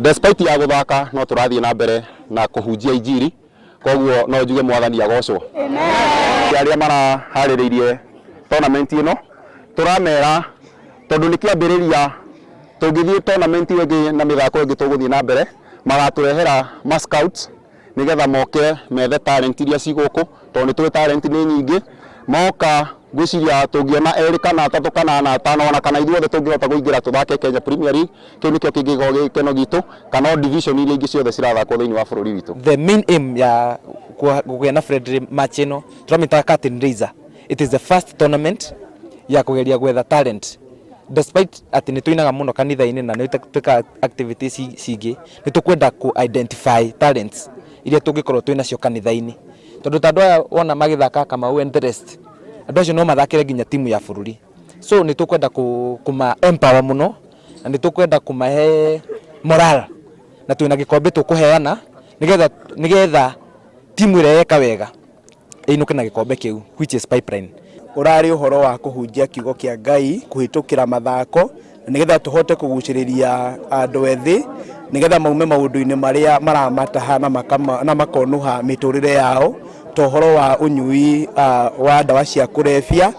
Despite ya gũthaka no tũrathiĩ na mbere na kũhunjia injiri, koguo no njuge Mwathani agocwo. Arĩa maraharĩrĩirie tournament ĩno tũramera tondũ nĩ kĩambĩrĩria, tũngĩthiĩ tournament ĩngĩ na mĩthako ĩngĩ tũgũthiĩ na mbere, magatũrehera ma scouts nĩgetha moke methe talent iria ci gũkũ, tondũ nĩ tũĩ talent nĩ nyingĩ. Moka ngwĩciria tũngĩona erĩ kana atatũ kana ana, atano, ona kana ithuothe tũngĩhota kũingĩra tũthake Kenya Premier League, kĩu nĩkĩo kĩngĩkorwo gĩ gĩkeno gitũ, kana o division iria ingĩ ciothe cirathakwo thĩinĩ wa bũrũri witũ. The main aim ya kũgĩa na friendly match ĩno tũramĩtaga curtain raiser. It is the first tournament ya kũgeria gwetha talent. Despite atĩ nĩ tũinaga mũno kanitha-inĩ na nĩ twĩkaga activities cingĩ, nĩ tũkwenda kũ identify talents iria tũngĩkorwo twĩ nacio kanitha-inĩ, tondũ ta andũ aya wona magĩthaka Kamau and the rest, andũ acio no mathakĩre nginya timu ya bũrũri. So nĩ tũkwenda kũma empower mũno na nĩ tũkwenda kũmahe morale, na twĩna gĩkombe tũkũheana nĩgetha timu ĩrĩa yeka wega ĩinũke na gĩkombe kĩu, which is Pipeline. Ũrarĩ ũhoro wa kũhunjia kiugo kĩa Ngai kũhĩtũkĩra mathako, nĩgetha tũhote kũgucĩrĩria andũ ethĩ, nĩgetha maume maũndũ-inĩ marĩa maramataha na makonũha mĩtũrĩre yao, ta ũhoro wa ũnyui wa ndawa cia kũrebia.